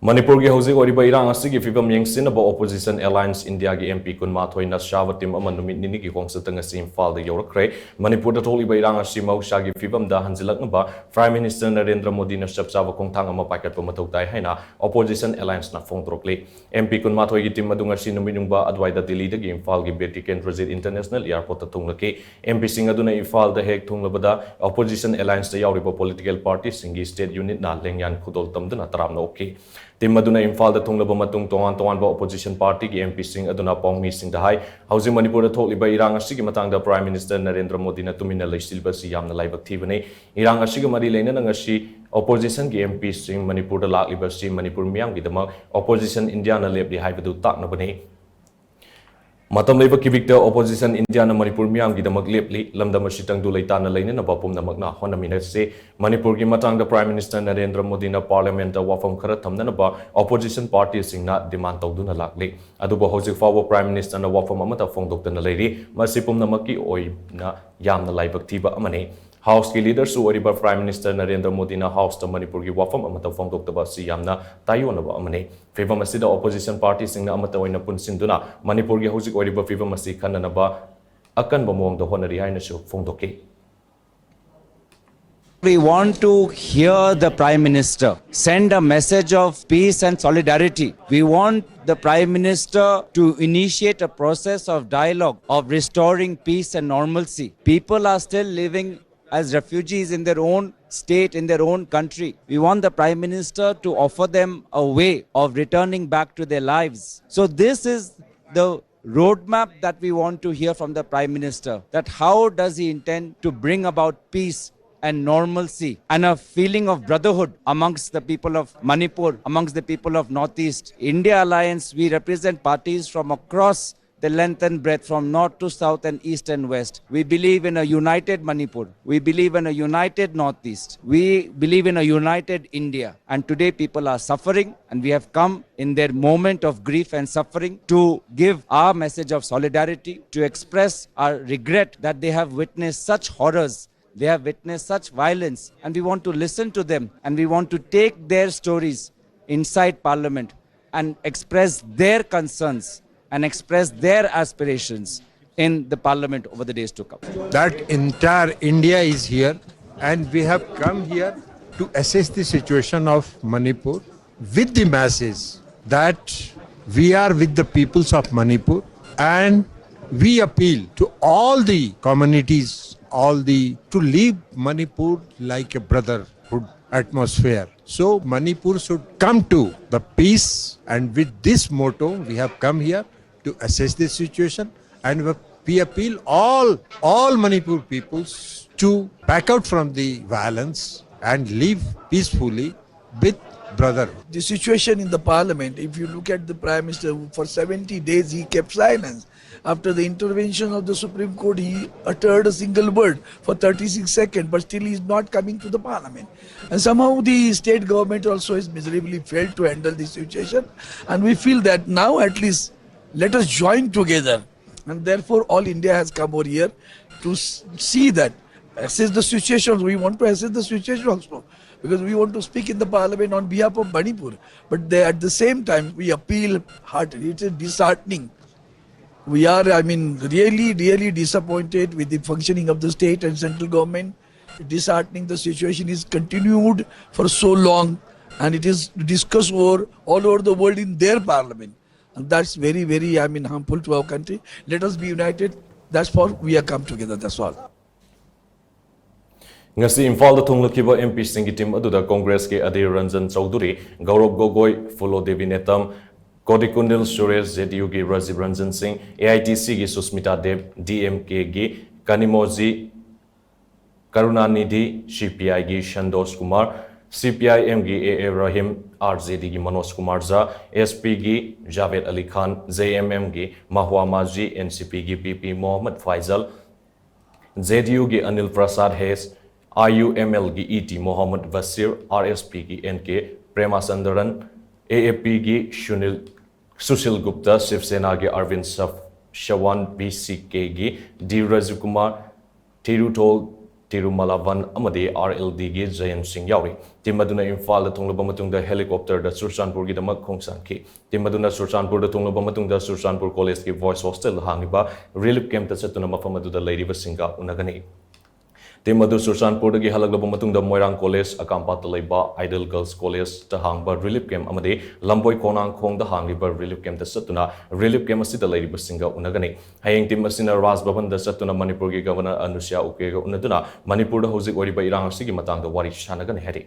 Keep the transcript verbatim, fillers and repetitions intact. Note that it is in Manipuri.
ꯃꯅꯤꯄꯨꯔꯒꯤ ꯍꯧꯖꯤꯛ ꯑꯣꯏꯔꯤꯕ ꯏꯔꯥꯡ ꯑꯁꯤꯒꯤ ꯐꯤꯕꯝ ꯌꯦꯡꯁꯤꯟꯅꯕ Opposition Alliance Indiaꯒꯤ M P ꯀꯨꯟꯃꯥꯊꯣꯏꯅ ꯁꯥꯕ team ꯑꯃ ꯅꯨꯃꯤꯠ ꯅꯤꯅꯤꯒꯤ ꯈꯣꯡꯆꯠꯇ ꯉꯁꯤ ꯏꯝꯐꯥꯜꯗ ꯌꯧꯔꯛꯈ꯭ꯔꯦ꯫ ꯃꯅꯤꯄꯨꯔꯗ ꯊꯣꯛꯂꯤꯕ ꯏꯔꯥꯡ ꯑꯁꯤ ꯃꯍꯧꯁꯥꯒꯤ ꯐꯤꯕꯝꯗ ꯍꯟꯖꯤꯜꯂꯛꯅꯕ Prime Minister ꯅꯔꯦꯟꯗ꯭ꯔ ꯃꯣꯗꯤꯅ ꯆꯞ ꯆꯥꯕ ꯈꯣꯡꯊꯥꯡ ꯑꯃ ꯄꯥꯏꯈꯠꯄ ꯃꯊꯧ ꯇꯥꯏ ꯍꯥꯏꯅ Opposition Allianceꯅ ꯐꯣꯡꯗꯣꯔꯛꯂꯤ꯫ M P ꯀꯨꯟꯃꯥꯊꯣꯏꯒꯤ team ꯑꯗꯨ ꯉꯁꯤ ꯅꯨꯃꯤꯠ ꯌꯨꯡꯕ ꯑꯗꯨꯋꯥꯏꯗ ꯗꯤꯜꯂꯤꯗꯒꯤ ꯏꯝꯐꯥꯜꯒꯤ ꯕꯤꯔ ꯇꯤꯀꯦꯟꯗ꯭ꯔꯖꯤꯠ International Airportꯇ ꯊꯨꯡꯂꯛꯈꯤ꯫ M Pꯁꯤꯡ ꯑꯗꯨꯅ ꯏꯝꯐꯥꯜꯗ ꯍꯦꯛ ꯊꯨꯡꯂꯕꯗ Opposition Allianceꯇ ꯌꯥꯎꯔꯤꯕ political partyꯁꯤꯡꯒꯤ state unitꯅ ꯂꯦꯡꯌꯥꯟ ꯈꯨꯗꯣꯜ ꯇꯝꯗꯨꯅ ꯇꯔꯥꯝꯅ ꯑꯣꯛꯈꯤ꯫ Team ꯑꯗꯨꯅ ꯏꯝꯐꯥꯜꯗ ꯊꯨꯡꯂꯕ ꯃꯇꯨꯡ ꯇꯣꯉꯥꯟ ꯇꯣꯉꯥꯟꯕ Opposition partyꯒꯤ M Pꯁꯤꯡ ꯑꯗꯨꯅ ꯄꯥꯎꯃꯤꯁꯤꯡꯗ ꯍꯥꯏ, ꯍꯧꯖꯤꯛ ꯃꯅꯤꯄꯨꯔꯗ ꯊꯣꯛꯂꯤꯕ ꯏꯔꯥꯡ ꯑꯁꯤꯒꯤ ꯃꯇꯥꯡꯗ Prime Minister ꯅꯔꯦꯟꯗ꯭ꯔ ꯃꯣꯗꯤꯅ ꯇꯨꯃꯤꯟꯅ ꯂꯩꯁꯤꯜꯂꯤꯕ ꯑꯁꯤ ꯌꯥꯝꯅ ꯂꯥꯏꯕꯛ ꯊꯤꯕꯅꯤ꯫ ꯏꯔꯥꯡ ꯑꯁꯤꯒ ꯃꯔꯤ ꯂꯩꯅꯅ ꯉꯁꯤ Oppositionꯒꯤ M Pꯁꯤꯡ ꯃꯅꯤꯄꯨꯔꯗ ꯂꯥꯛꯂꯤꯕ ꯑꯁꯤ ꯃꯅꯤꯄꯨꯔ ꯃꯤꯌꯥꯝꯒꯤꯗꯃꯛ Opposition Indiaꯅ ꯂꯦꯞꯂꯤ ꯍꯥꯏꯕꯗꯨ ꯇꯥꯛꯅꯕꯅꯤ꯫ ꯃꯇꯝ ꯂꯩꯕ ꯈꯤꯕꯤꯛꯇ Opposition Indiaꯅ ꯃꯅꯤꯄꯨꯔ ꯃꯤꯌꯥꯝꯒꯤꯗꯃꯛ ꯂꯦꯞꯂꯤ꯫ ꯂꯝꯗꯝ ꯑꯁꯤ ꯇꯪꯗꯨ ꯂꯩꯇꯥꯅ ꯂꯩꯅꯅꯕ ꯄꯨꯝꯅꯃꯛꯅ ꯍꯣꯠꯅꯃꯤꯟꯅꯁꯤ꯫ ꯃꯅꯤꯄꯨꯔꯒꯤ ꯃꯇꯥꯡꯗ Prime Minister ꯅꯔꯦꯟꯗ꯭ꯔ ꯃꯣꯗꯤꯅ Parliamentꯇ ꯋꯥꯐꯝ ꯈꯔ ꯊꯝꯅꯅꯕ Opposition partyꯁꯤꯡꯅ demand ꯇꯧꯗꯨꯅ ꯂꯥꯛꯂꯤ꯫ ꯑꯗꯨꯕꯨ ꯍꯧꯖꯤꯛ ꯐꯥꯎꯕ Prime Ministerꯅ ꯋꯥꯐꯝ ꯑꯃꯠꯇ ꯐꯣꯡꯗꯣꯛꯇꯅ ꯂꯩꯔꯤ꯫ ꯃꯁꯤ ꯄꯨꯝꯅꯃꯛꯀꯤ ꯑꯣꯏꯅ ꯌꯥꯝꯅ ꯂꯥꯏꯕꯛ ꯊꯤꯕ ꯑꯃꯅꯤ꯫ Houseꯀꯤ leaderꯁꯨ ꯑꯣꯏꯔꯤꯕ Prime Minister ꯅꯔꯦꯟꯗ꯭ꯔ ꯃꯣꯗꯤꯅ Houseꯇ ꯃꯅꯤꯄꯨꯔꯒꯤ ꯋꯥꯐꯝ ꯑꯃꯠꯇ ꯐꯣꯡꯗꯣꯛꯇꯕ ꯑꯁꯤ ꯌꯥꯝꯅ ꯇꯥꯏꯑꯣꯟꯅꯕ ꯑꯃꯅꯤ꯫ ꯐꯤꯚꯝ ꯑꯁꯤꯗ Opposition partyꯁꯤꯡꯅ ꯑꯃꯠꯇ ꯑꯣꯏꯅ ꯄꯨꯟꯁꯤꯟꯗꯨꯅ ꯃꯅꯤꯄꯨꯔꯒꯤ ꯍꯧꯖꯤꯛ ꯑꯣꯏꯔꯤꯕ ꯐꯤꯚꯝ ꯑꯁꯤ ꯈꯟꯅꯅꯕ ꯑꯀꯟꯕ ꯃꯑꯣꯡꯗ ꯍꯣꯠꯅꯔꯤ ꯍꯥꯏꯅꯁꯨ ꯐꯣꯡꯗꯣꯛꯈꯤ꯫ We want to hear the Prime Minister send a message of peace and solidarity. We want the Prime Minister to initiate a process of dialogue, of restoring peace and normalcy. People are still living as refugees in their own state, in their own country. We want the Prime Minister to offer them a way of returning back to their lives. So, this is the roadmap that we want to hear from the Prime Minister, that how does he intend to bring about peace and normalcy and a feeling of brotherhood amongst the people of Manipur, amongst the people of Northeast. India Alliance, we represent parties from across the length and breadth, from north to south and east and west. We believe in a united Manipur. We believe in a united Northeast. We believe in a united India. And today people are suffering, and we have come in their moment of grief and suffering to give our message of solidarity, to express our regret that they have witnessed such horrors, they have witnessed such violence, and we want to listen to them, and we want to take their stories inside Parliament and express their concerns and express their aspirations in the Parliament over the days to come. That entire India is here, and we have come here to assess the situation of Manipur with the message that we are with the peoples of Manipur, and we appeal to all the communities, all the, to leave Manipur like a brotherhood atmosphere. So Manipur should come to the peace, and with this motto, we have come here to assess the situation, and we appeal all, all Manipur peoples to back out from the violence and live peacefully with brotherhood. The situation in the parliament, if you look at the Prime Minister, for seventy days he kept silence. After the intervention of the Supreme Court, he uttered a single word for thirty-six seconds, but still he is not coming to the parliament. And somehow the state government also has miserably failed to handle the situation. And we feel that now at least let us join together. And therefore all India has come over here to s- see that, assess the situation. We want to assess the situation also, because we want to speak in the parliament on behalf of Manipur. But they, at the same time, we appeal heartily. It is disheartening. We are, I mean, really, really disappointed with the functioning of the state and central government. Disheartening, the situation is continued for so long, and it is discussed over all over the world in their parliament. And that's very, very, I mean, harmful to our country. Let us be united. That's for we are come together. That's all. ꯉꯁꯤ ꯏꯝꯐꯥꯜꯗ ꯊꯨꯡꯂꯛꯈꯤꯕ ꯑꯦꯝ ꯄꯤꯁꯤꯡꯒꯤ ꯇꯤꯝ ꯑꯗꯨꯗ ꯀꯣꯡꯒ꯭ꯔꯦꯁꯀꯤ ꯑꯙꯤꯔ ꯔꯟꯖꯟ ꯆꯧꯙꯨꯔꯤ, ꯒꯧꯔꯕ ꯒꯣꯒꯣꯏ, ꯐꯨꯂꯣ ꯗꯦꯕꯤ ꯅꯦꯇꯝ, ꯀꯣꯗꯤꯀꯨꯅꯤꯜ ꯁꯨꯔꯦꯁ, ꯖꯦ ꯗꯤ ꯌꯨꯒꯤ ꯔꯥꯖꯤꯕ ꯔꯟꯖꯟ ꯁꯤꯡ, ꯑꯦ ꯑꯥꯏ ꯇꯤ ꯁꯤꯒꯤ ꯁꯨꯁꯃꯤꯇꯥ ꯗꯦꯕ, ꯗꯤ ꯑꯦꯝ ꯀꯦꯒꯤ ꯀꯅꯤꯃꯣꯖꯤ ꯀꯔꯨꯅꯥꯅꯤꯙꯤ, ꯁꯤ ꯄꯤ ꯑꯥꯏꯒꯤ ꯁꯟꯇꯣꯁ ꯀꯨꯃꯥꯔ, ꯁꯤ ꯄꯤ ꯑꯥꯏ ꯑꯦꯝꯒꯤ ꯑꯦ ꯑꯦ ꯔꯍꯤꯝ, ꯑꯥꯔ ꯖꯦ ꯗꯤꯒꯤ ꯃꯅꯣꯖ ꯀꯨꯃꯥꯔ ꯖꯥ, ꯑꯦꯁ ꯄꯤꯒꯤ ꯖꯥꯚꯦꯗ ꯑꯂꯤ ꯈꯥꯟ, ꯖꯦ ꯑꯦꯝ ꯑꯦꯝꯒꯤ ꯃꯍꯨꯋꯥ ꯃꯥꯖꯤ, ꯑꯦꯟ ꯁꯤ ꯄꯤꯒꯤ ꯄꯤ ꯄꯤ ꯃꯣꯍꯝꯃꯗ ꯐꯥꯏꯖꯜ, ꯖꯦ ꯗꯤ ꯌꯨꯒꯤ ꯑꯅꯤꯜ ꯄ꯭ꯔꯁꯥꯗ ꯍꯦꯁ, ꯑꯥꯏ ꯌꯨ ꯑꯦꯝ ꯑꯦꯜꯒꯤ E T Mohammed Basheer, R S ꯄꯤꯒꯤ ꯑꯦꯟ ꯀꯦ ꯄ꯭ꯔꯦꯃꯥꯆꯟꯗ꯭ꯔꯟ, ꯑꯦ ꯑꯦ ꯄꯤꯒꯤ ꯁꯨꯅꯤꯜ, ꯁꯨꯁꯤꯜ ꯒꯨꯞꯇ, ꯁꯤꯕ ꯁꯦꯅꯥꯒꯤ ꯑꯔꯕꯤꯟ ꯁꯐ-, ꯁꯋꯥꯟ, ꯕꯤ ꯁꯤ ꯀꯦꯒꯤ ꯗꯤ ꯔꯥꯖꯤꯕ ꯀꯨꯃꯥꯔ, ꯊꯤꯔꯨꯊꯣꯜ ꯇꯤꯔꯨꯃꯥꯂꯥꯚꯟ ꯑꯃꯗꯤ ꯑꯥꯔ ꯑꯦꯜ ꯗꯤꯒꯤ ꯖꯌꯟ ꯁꯤꯡ ꯌꯥꯎꯔꯤ꯫ ꯇꯤꯝ ꯑꯗꯨꯅ ꯏꯝꯐꯥꯜꯗ ꯊꯨꯡꯂꯕ ꯃꯇꯨꯡꯗ ꯍꯦꯂꯤꯀꯣꯞꯇꯔꯗ ꯆꯨꯔꯆꯥꯟꯄꯨꯔꯒꯤꯗꯃꯛ ꯈꯣꯡꯁꯥꯟꯈꯤ꯫ ꯇꯤꯝ ꯑꯗꯨꯅ ꯆꯨꯔꯆꯥꯟꯄꯨꯔꯗ ꯊꯨꯡꯂꯕ ꯃꯇꯨꯡꯗ ꯆꯨꯔꯆꯥꯟꯄꯨꯔ ꯀꯣꯂꯦꯖꯀꯤ ꯕꯣꯏꯁ ꯍꯣꯁꯇꯦꯜꯗ ꯍꯥꯡꯂꯤꯕ ꯔꯤꯂꯤꯐ ꯀꯦꯝꯞꯇ ꯆꯠꯇꯨꯅ ꯃꯐꯝ ꯑꯗꯨꯗ ꯂꯩꯔꯤꯕꯁꯤꯡꯒ ꯎꯅꯒꯅꯤ꯫ ꯇꯤꯝ ꯑꯗꯨ ꯆꯨꯔꯆꯥꯟꯄꯨꯔꯗꯒꯤ ꯍꯜꯂꯛꯂꯕ ꯃꯇꯨꯡꯗ ꯃꯣꯏꯔꯥꯡ ꯀꯣꯂꯦꯖ, ꯑꯀꯥꯝꯄꯥꯠꯇ ꯂꯩꯕ ꯑꯥꯏꯗꯜ ꯒꯔꯜꯁ ꯀꯣꯂꯦꯖꯇ ꯍꯥꯡꯕ ꯔꯤꯂꯤꯐ ꯀꯦꯝꯞ ꯑꯃꯗꯤ ꯂꯝꯕꯣꯏ ꯈꯣꯡꯅꯥꯡꯈꯣꯡꯗ ꯍꯥꯡꯂꯤꯕ ꯔꯤꯂꯤꯐ ꯀꯦꯝꯞꯇ ꯆꯠꯇꯨꯅ ꯔꯤꯂꯤꯐ ꯀꯦꯝꯞ ꯑꯁꯤꯗ ꯂꯩꯔꯤꯕꯁꯤꯡꯒ ꯎꯅꯒꯅꯤ꯫ ꯍꯌꯦꯡ ꯇꯤꯝ ꯑꯁꯤꯅ ꯔꯥꯖ ꯚꯕꯟꯗ ꯆꯠꯇꯨꯅ ꯃꯅꯤꯄꯨꯔꯒꯤ ꯒꯚꯔꯅꯔ ꯑꯅꯨꯁ꯭ꯌꯥ ꯎꯀꯦꯒ ꯎꯅꯗꯨꯅ ꯃꯅꯤꯄꯨꯔꯗ ꯍꯧꯖꯤꯛ ꯑꯣꯏꯔꯤꯕ ꯏꯔꯥꯡ ꯑꯁꯤꯒꯤ ꯃꯇꯥꯡꯗ ꯋꯥꯔꯤ ꯁꯥꯟꯅꯒꯅꯤ ꯍꯥꯏꯔꯤ꯫